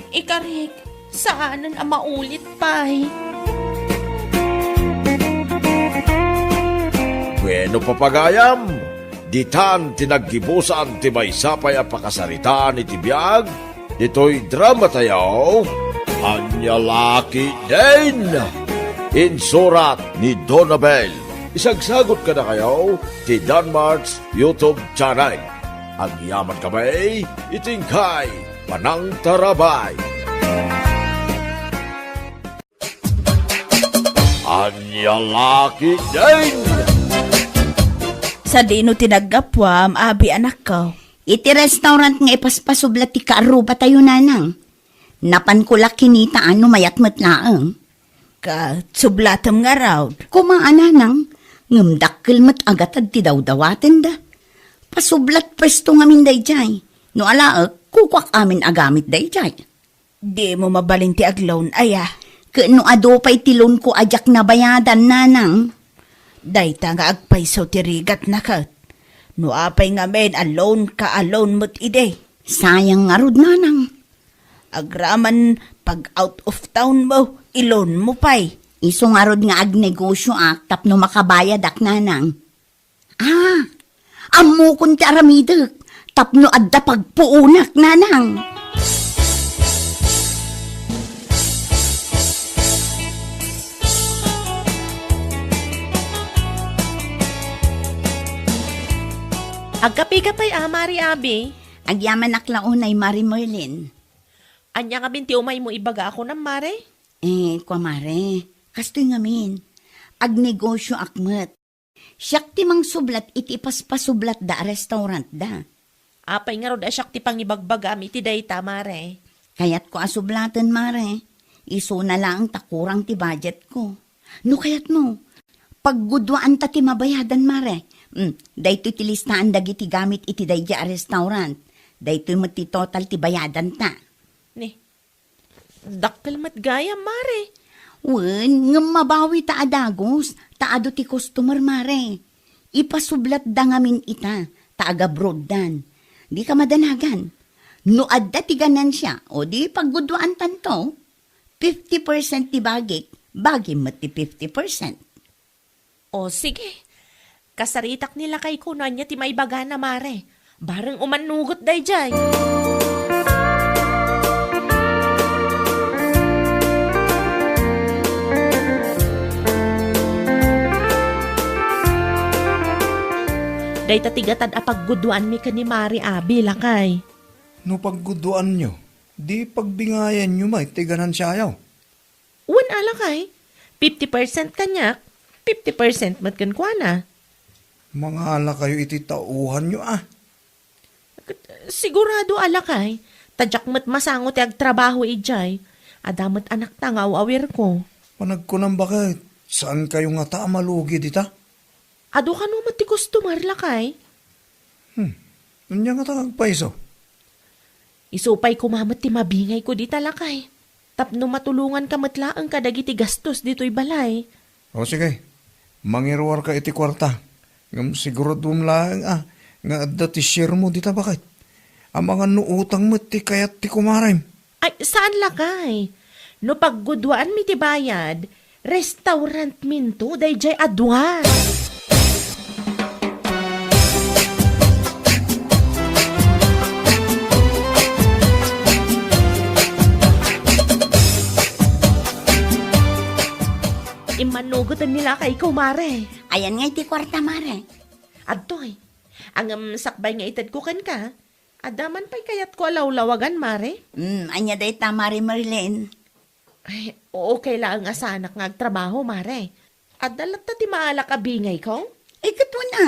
Ikarik, saanen a maulit pay. Bueno, papagayam, ditan ti naggibusan ti maysa pay a pakasaritaan iti biag ditoy drama tayo, Ania La Ketdin. Insurat ni Donabel. Isagsagot kadakayo ti Danmart's YouTube channel. Agyaman kami iti inkay panangtarabay. Ania La Ketdin. Sadino ti naggapuam, abi, anakko? Iti restaurant nga ipaspasublat ti kaarruba tayo, nanang. Napanko la kinitaan no mayat met laeng. Ket sublatem ngarud. Koma a, nanang, ngem dakkel met a gatad ti dawdawatenda. Pasublat pwesto ngamin daydiay. No alaek, kukuak amin a gamit daydiay. Dimo mabalin ti ag-loan aya? Ket no adu pay ti loanko a diak nabayadan, nanang? Dayta nga agpayso ti rigatna ket. No apay ngamin a loanka a loan met idi? Sayang ngarud, nanang. Agraman pag out of town mo, i-loan mo pay. Isu ngarud nga agnegosioak tapno makabayadak, nanang. Ah, ammokon ti aramidek tapno adda pagpuonak, nanang. Agkapika pay a, Mari Abi? Agyamanak la unay, Mari Merlin. Ania ngamin ti umaymo ibaga a kunam, Mare? Eh, kua, Mare, kastoy ngamin. Agnegosioak met. Siak ti mangsublat iti ipaspasublatda a restaurantda. Apay ngarud a siak ti pangibagbagam iti dayta, Mare? Kayatko a sublaten, Mare. Isuna laeng ta kurang ti budgetko. No kayatmo, pagguduaanta ti mabayadan, Mare. Mm, daytoy ti listaan dagiti gamit iti daydiay a restaurant. Daytoy met ti total ti bayadanta. Ni, Dakkel met gayam, Mare. Wen, ngem mabawi ta a dagus, ta adu ti customer, Mare. Ipasublatda ngamin ita, ta agabroaddan. Dika madanagan. No adda ti ganansia, o di pagguduaantanto, fifty percent ti bagik, bagim met ti fifty percent. O, sige. Kasaritak ni lakayko no ania ti maibagana, Mare. Bareng umannugot daydiay. Dayta ti gatad a pagguduanmi ken ni Mare Abi, lakay. No pagguduanyo, di pagbingayanyo met ti ganansiayo. Wen a, lakay, fifty percent kaniak, fifty percent met kenkuana. Mangalakayo iti tauhanyo a. Sigurado a, lakay, ta diak met masango ti agtrabaho idiay. Adda met anakta nga aw-awirko. Panagkunam baket, saankayo ngata a malugi dita? Adu kano met ti customer, lakay? Hmm. Ania ngata nga agpayso? Isu pay koma met ti mabingayko dita, lakay. Tapno matulonganka met laeng kadagiti gastos ditoy balay. O sige, mangiruarka iti kuarta. Ngem siguraduem laeng a nga adda ti sharemo dita baket. Amangan no utang met ti kayat ti kumarem. Ay, saan, lakay. No pagguduaanmi ti bayad, restaurantminto daydiay a dua. Immanugoten ni lakayko, mare. Ayan nga iti kuarta, mare? Adtoy. Ngem sakbay nga itedko kenka, adda man pay kayatko a lawlawagan, mare? Hmm, ania dayta, Mare Merlin? Ay, okay laeng a saanak nga agtrabaho, mare. Adda latta ti maalak a bingayko? Ay, ket wen a,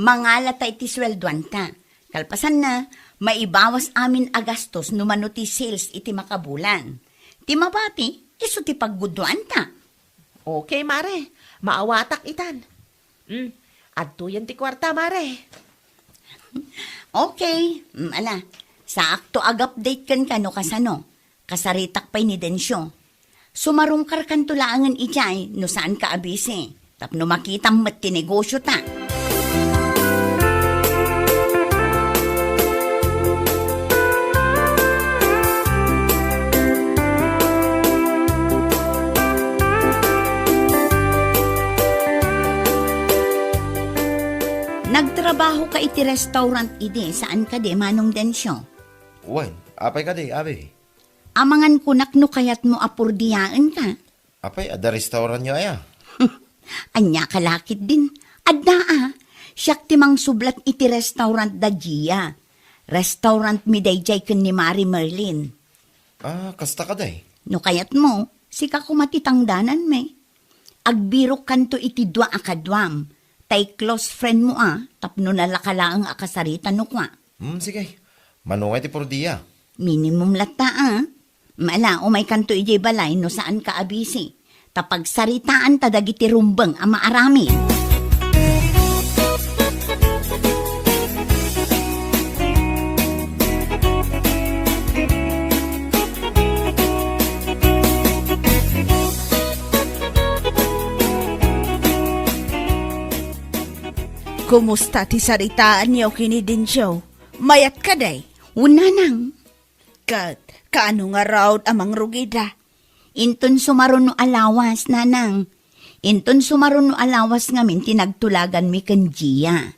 mangalata iti sueldoanta. Kalpasanna, maibawas amin a gastos no mano ti sales iti makabulan. Ti mabati, isu ti pagguduanta. Okay, mare. Maawatak itan. Mm, adtoyen ti kuarta, mare. Okay. Mm, ala, saakto ag-update kenka no kasano. Kasaritak pay ni Dencio. Sumarungkarkanto laengen idiay no saanka a busy. Tapno makitam met ti negosiota. Nagtrabahoka iti restaurant idi, saan kadi, Manong Dencio? Wen, apay kadi, abi? Amangan kunak no kayatmo a purdiaenka. Apay, adda restaurantyo aya? Ania ka la ketdin? Adda a. Siak ti mangsublat iti restaurant da Gia. Restaurantmi daydiay ken ni Mare Merlin. Ah, kasta kadi? No kayatmo, sika koma ti tangdananmi. Agbirokkanto iti dua a kaduam, tay close friendmo a, tapno nalaka laeng a kasarita no kua. Hmm, sige. Mano ngay ti purdia? Minimum latta a. Mala, umaykanto idiay balay no saanka a busy. Ta pagsaritaanta dagiti rumbeng a maaramid. Kumusta ti saritaanyo ken ni Dencio? Mayat kadi? Wen, nanang. Ket, kaano ngarud a mangrugida? Inton sumaruno a lawas, nanang. Inton sumaruno a lawas ngamin ti nagtulaganmi ken Gia.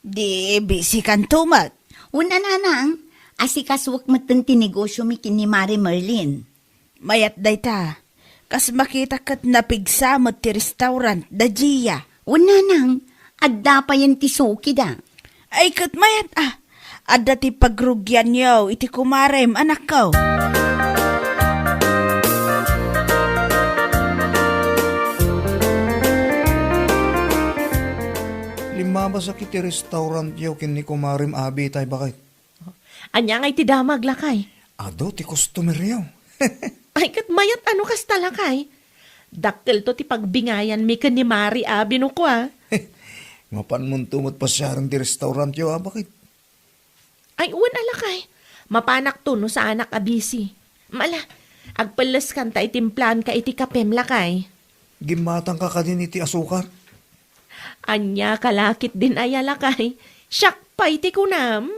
Di bisikanto met? Wen a, nanang, asikasuek metten ti negosiomi ken ni Mare Merlin. Mayat dayta. Kas makitak ket napigsa met ti restaurant da Gia. Wen, nanang, adda payen ti sukida. Ay, ket mayat a. Adda ti pagrugianyo iti kumarem, anakko. Limmabasak iti restaurantyo ken ni kumarem Abi tay baket. Ania ngay ti damag, lakay? Adu ti customeryo. Ay, ket mayat a no kasta, lakay. Dakkelto ti pagbingayanmi ken ni Mare Abi no kua. Mapanmonto met pasiaren ti restaurantyo a baket. Ay, wen a, lakay. Mapanakto no saanak a busy. Mala, agpelleskanta iti timplaanka iti kapem, lakay. Gimmatangka kadin iti asukar? Ania ka la ketdin aya, lakay? Siak pay ti kunam.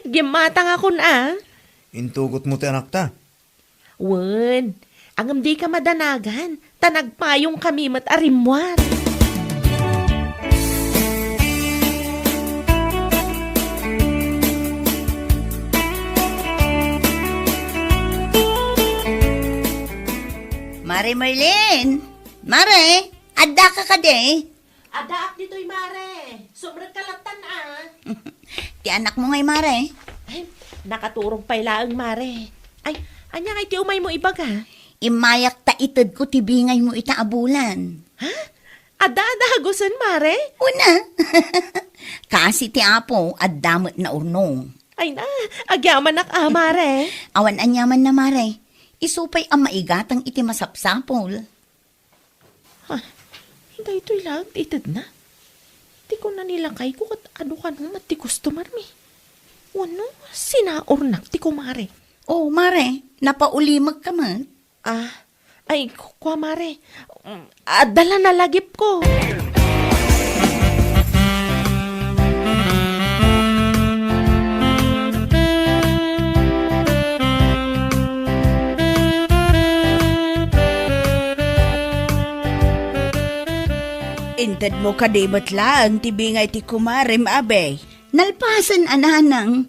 Gimmatangakon a. Intugotmo ti anakta? Wen, ngem dika madanagan, ta nagpayongkami met a rimmuar. Mare Merlin! Mare! Addaka kadi? Addaak ditoy, Mare. Sumrekka lattan a. Ti anakmo ngay, Mare? Ay, nakaturog pay laeng, Mare. Ay, ania ngay ti umaymo ibaga? Immayak ta itedko ti bingaymo ita a bulan. Ha? Adda a dagusen, Mare? Wen a. Kaasi ti Apo, adda met naurnong. Ay na, agyamanak a, Mare. Awan aniamanna, Mare. Isu pay a maigatang iti masapsapul. Ha, daytoy laeng ti itedna. Ti kuna ni lakayko ket adu kano met ti customermi. Wenno, sinaurnak ti kumare. Oh, mare, napaulimekka met? Ah, ay, ku-, kua, mare. Mm, adda la nalagipko. Intedmo kadi met laeng ti bingay ti kumarem, Abi? Nalpasen a, nanang.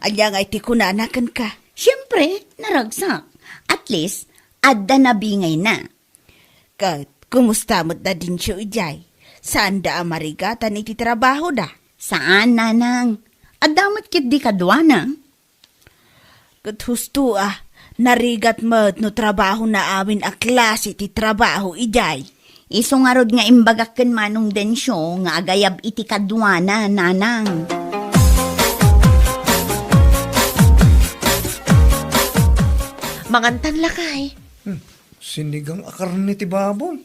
Ania ngay ti kunana kenka? Siempre, naragsak. At least, adda nabingayna. Ket, kumusta met da Dencio idiay? Saanda a marigatan iti trabahoda? Saan, nanang. Adda met ketdi kaduana. Ket husto a, narigat met no trabahona amin a klase ti trabaho idiay. Isu ngarud nga imbagak ken Manong Dencio nga agayab iti kaduana, nanang. Mangantan, lakay. Hmm, sinigang a karne ti baboy.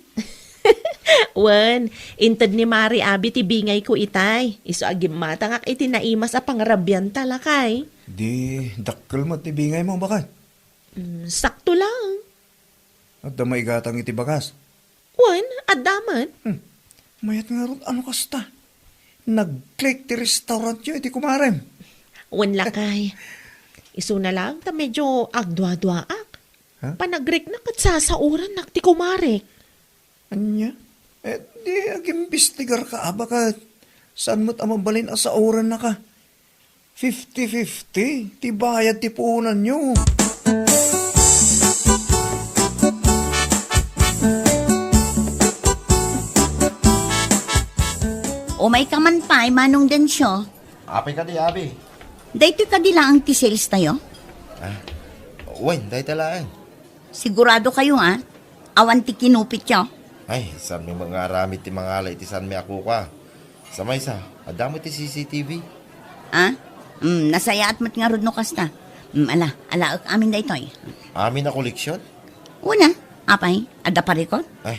Wen, inted ni Mari Abi ti bingayko itay. Isu a gimmatangak iti naimas a pangrabianta, lakay. Di dakkel met ti bingaymo, baket? Mm, sakto lang. Adda maigatang iti bagas? Wen, adda met. Hmm. Mayat ngarud a no kasta. Nag-click ti restaurantyo iti kumarem. Wen, lakay. Isuna lang ta medyo agduaduaak. Ha? Panagrikna ket sasaorannak ti kumarek. Ania? Eh, di agimbestigarka a baket. Saan met a mabalin a saorannaka? Fifty fifty ti bayad ti puonanyo. Umayka man pay, Manong Dencio. Apay kadi, Abi? Daytoy kadi laeng ti sales tayo? Ah, wen, dayta laeng. Sigurado kayo, ha? Awan ti kinupityo? Ay, saanmi nga aramid ti mangala iti saanmi a kukua. Sa maysa, adda met ti C C T V. Ah? Mm, nasayaat met ngarud no kasta. Mm, ala, alaek amin daytoy. Amin a koleksion? Una, apay, adda parikot? Ay,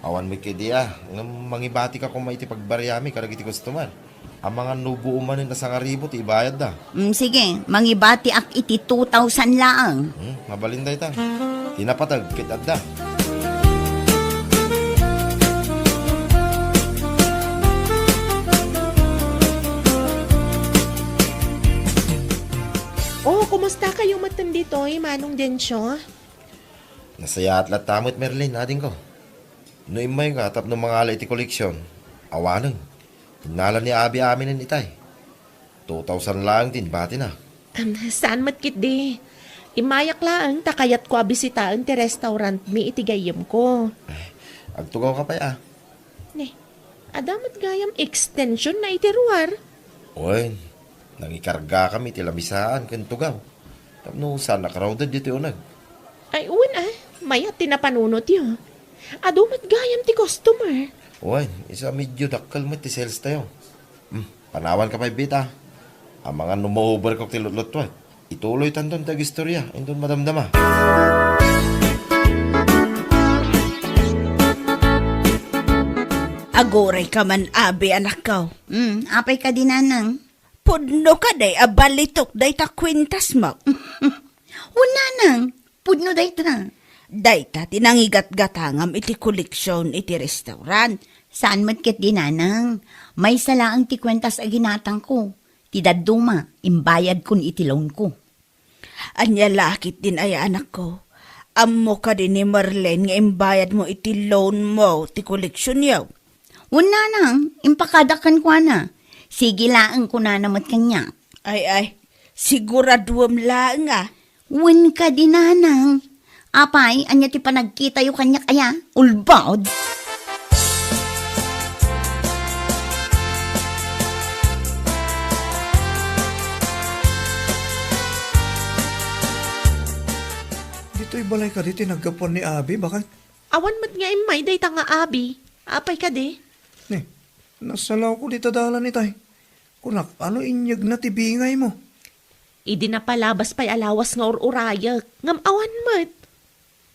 awan met kadi a. Ngem mangibatika koma iti pagbariami kadagiti customer. Amangan no buo manen a sangaribu ti ibayadda. Mm, sige, mangibatiak iti two thousand laeng. Hmm, mabalin dayta. Ti napateg ket adda. Oh, kumusta kayo metten ditoy, Manong Dencio? Nasayaat latta met, Merlin, adingko. No immayka tapno mangala iti koleksion, awanen. Innala ni Abi aminen itay. Two thousand laeng ti inbatina. Am, saan met ketdi. Immayak laeng ta kayatko a bisitaen ti restaurantmi iti gayyemko. Ay, agtugawka pay a. Ne, adda met gayam extension na iti ruar. Wen, nangikargakami iti lamisaan ken tugaw. Tapno saan a crowded ditoy uneg. Ay, wen a, mayat ti napanunotyo. Adu met gayam ti customer. Wen, isu a medyo dakkel met ti sales tayo. Hmm, panawanka pay, Bita. Amangan no ma-overcook ti lutlutuek. Ituloytanton ti agistorya, inton madamdama. Agurayka man, Abi, anakko. Hmm, apay kadi, nanang? Pudno kadi a balitok dayta kuentasmo? Wen, nanang, pudno dayta. Dayta ti nangigatgatangam iti koleksion iti restaurant. Saan met ketdi, nanang. Maysa laeng ti kuentas a ginatangko. Ti dadduma, imbayadkon iti loanko. Ania la ketdin aya, anakko? Ammo kadi ni Marlene nga imbayadmo iti loanmo ti koleksionyo? Wen, nanang, impakadak kenkuana. Sige laeng kunana met kaniak. Ay, ay, siguraduem laeng a. Wen kadi, nanang. Apay, ania ti panagkitayo kaniak aya? Ulbod? Ditoy balay kadi ti naggapuan ni Abi, baket? Awan met nga immay dayta nga Abi. Apay kadi? Ne, nasalawko dita dalan itay. Kunak, ano inyegna ti bingaymo? Idi napalabas pay a lawas nga ur-urayek, ngem awan met.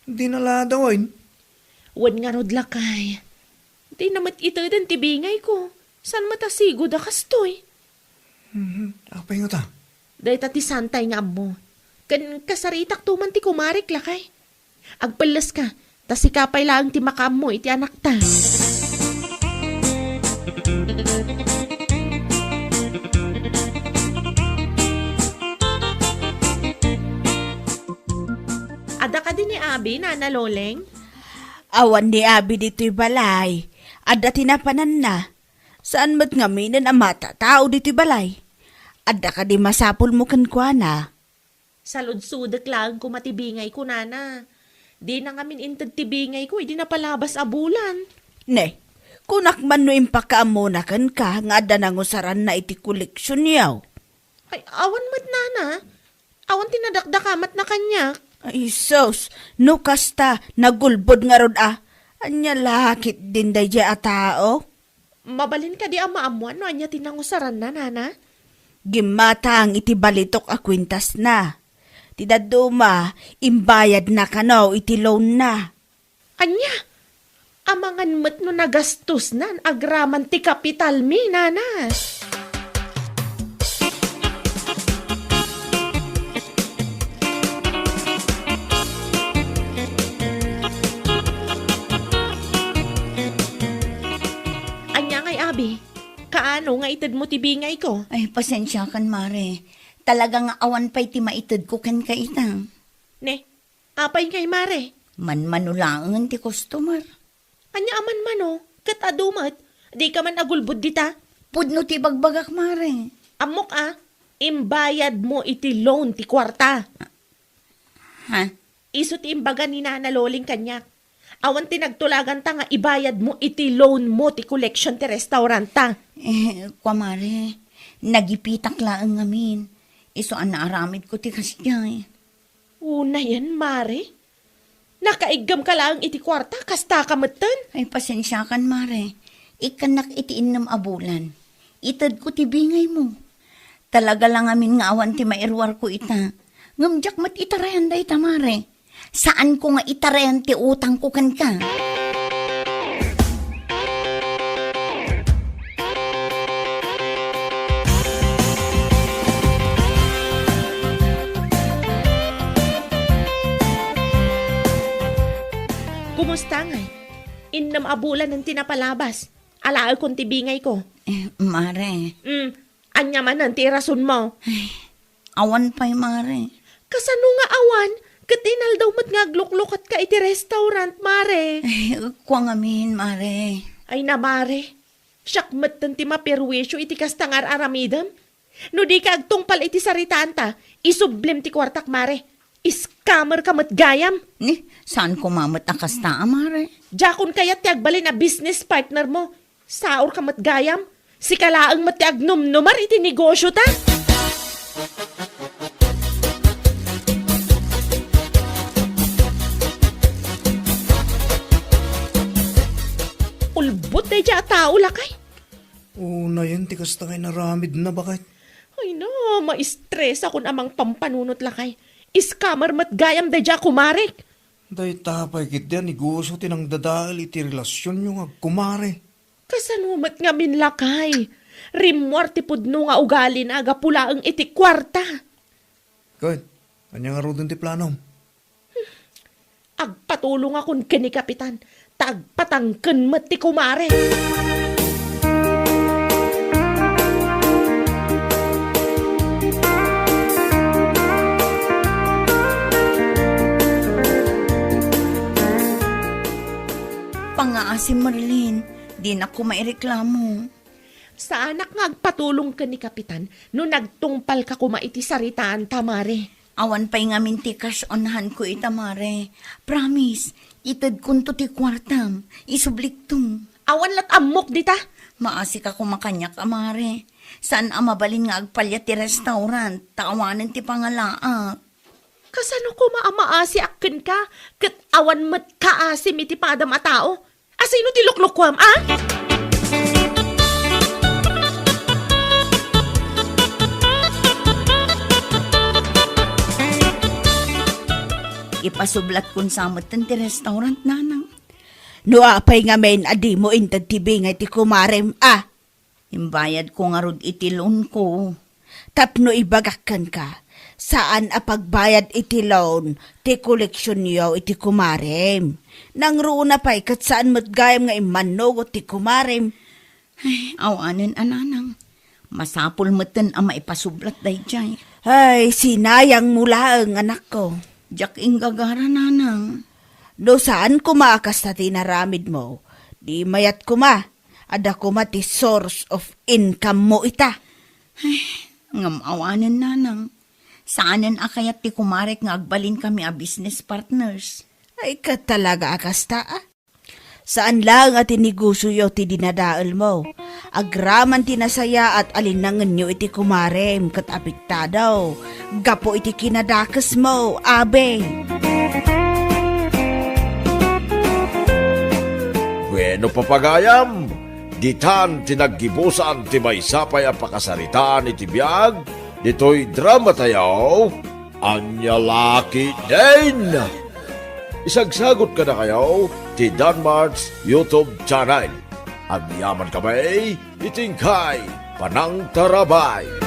Di naladawen? Wen ngarud, lakay. Dina met iteden ti bingayko. Saan met a sigud a kastoy? Mhm. Apay ngata? Dayta ti saantay nga ammo. Ken kasaritakto man ti kumarek, lakay. Agpelleska, ta sika pay laeng ti makaammo iti anakta. Adda kadi ni Abi, Nana Loleng? Awan ni Abi ditoy balay. Adda ti napananna. Saan met ngaminen a matatao ditoy balay? Adda kadi masapulmo kenkuana? Saludsodek laeng koma ti bingayko, Nana. Dina ngamin inted ti bingayko idi napalabas a bulan. Ne, kunak man no impakaammona kenka nga adda nangusaranna iti koleksionyo. Ay, awan met, Nana. Awan ti nadakdakamatna kaniak. Ay, sus, no kasta, nagulbod ngarud a. Ania la ketdin daydiay a tao? Mabalin kadi a maammoan no ania ti nangusaranna, Nana? Gimmatang iti balitok a kuentasna. Ti dadduma, imbayadna kano iti loanna. Ania? Amangan met no nagastosnan agraman ti kapitalmi, Nana. Ania ngay, Abi? Kaano nga itedmo ti bingayko? Ay, pasensiakan, Mare. Talaga nga awan pay ti maitedko kenka ita. Ne, apay ngay, Mare? Manmano laengen ti customer. Ania a manmano? Ket adu met, dika man agulbod dita? Pudno ti ibagbagak, Mare. Ammok a, imbayadmo iti loan ti kuarta. Ha? Isu ti imbaga ni Nana Loling kaniak. Awan ti nagtulaganta nga ibayadmo iti loanmo ti collection ti restauranta. Eh, kua, Mare, nagipitak laeng ngamin. Isu a naaramidko ti kasdiay. Unayen, Mare? Nakaiggem ka laeng iti kuarta, kasta ka metten? Ay, pasensiakan, Mare. Ikkannak iti innem a bulan. Itedko ti bingaymo. Talaga la ngamin nga awan ti mairuarko ita. Ngem diak met itarayan dayta, Mare. Saanko nga itarayan ti utangko kenka. Kumusta ngay? Innem a bulanen ti napalabas. Alaekon ti bingayko. Eh, Mare. Mm, ania manen ti irasonmo? Ay, awan pay, Mare. Kasano nga awan? Ket inaldaw met nga agluklukatka iti restaurant, Mare. Ay, kua ngamin, Mare. Ay na, Mare. Siak metten ti maperwisyo iti kasta nga ar-aramidem. No dika agtungpal iti saritaanta, isublim ti kuartak, Mare. Scammer ka met gayam. Ni, saan koma met a kasta a, Mare? Diakon kayat ti agbalin a business partner mo. Saor ka met gayam. Sika laeng met ti agnumnumar iti negosyo ta. Ulbod daydiay a tao, lakay. Unayen ti kasta nga inaramidna, baket. Ay na, maistresakon a mangpampanunot, lakay. Scammer met gayam daydiay a kumarek. Dayta pay ketdi a negosyo ti nangdadael iti relasionyo nga agkumare. Kasano met ngamin, lakay? Rimmuar ti pudno nga ugalina gapu laeng iti kuarta. Ket, ania ngaruden ti planom? Agpatulongakon ken ni Kapitan, ta agpatangken met ti kumare. Pangaasim, Merlin, dinak koma ireklamo. Saanak nga agpatulong ken ni Kapitan no nagtungpalka koma iti saritaanta, Mare. Awan pay ngamin ti cash on hand ko ita, Mare. Promise, itedkonto ti kuartam. Isublikto. Awan lat ammok dita. Maasika koma kaniak a, Mare. Saan a mabalin nga agpaliat ti restaurant, ta awanen ti pangalaak. Kasano koma a maasiak kenka, ket awan met kaasim iti padam a tao? Asino ti luklukuam, a? Ipasublatkon sa metten ti restaurant, nanang. No apay ngamin a dimo inted ti bingay ti kumarem, a? Imbayadko ngarud iti loanko. Tapno ibagak kenka, saan a pagbayad iti loan ti koleksionyo iti kumarem. Nangruna pay ket saan met gayam nga immannugot ti kumarem. Ay, awanen a nanang. Masapul metten a maipasublat daydiay. Ay, sinayangmo laeng, anakko. Diak inggagara, nanang. No saan koma a kasta ti inaramidmo, di mayat koma, adda koma ti source of income mo ita. Ay, ngem awanen, nanang. Saanen a kayat ti kumarek nga agbalin kami a business partners. Ay, ket talaga a kasta, a? Saan laeng a ti negosioyo ti dinadaelmo. Agraman ti nasayaat a linnangenyo iti kumarem ket apektado gapu iti kinadakesmo, abi. Bueno, papagayam, ditan ti naggibusan ti maysa pay a pakasaritaan iti biag ditoy dramatayo, Ania La Ketdin. Isagsagut kadakayo ti Danmart's YouTube channel. Agyamankami iti inkay panangtarabay.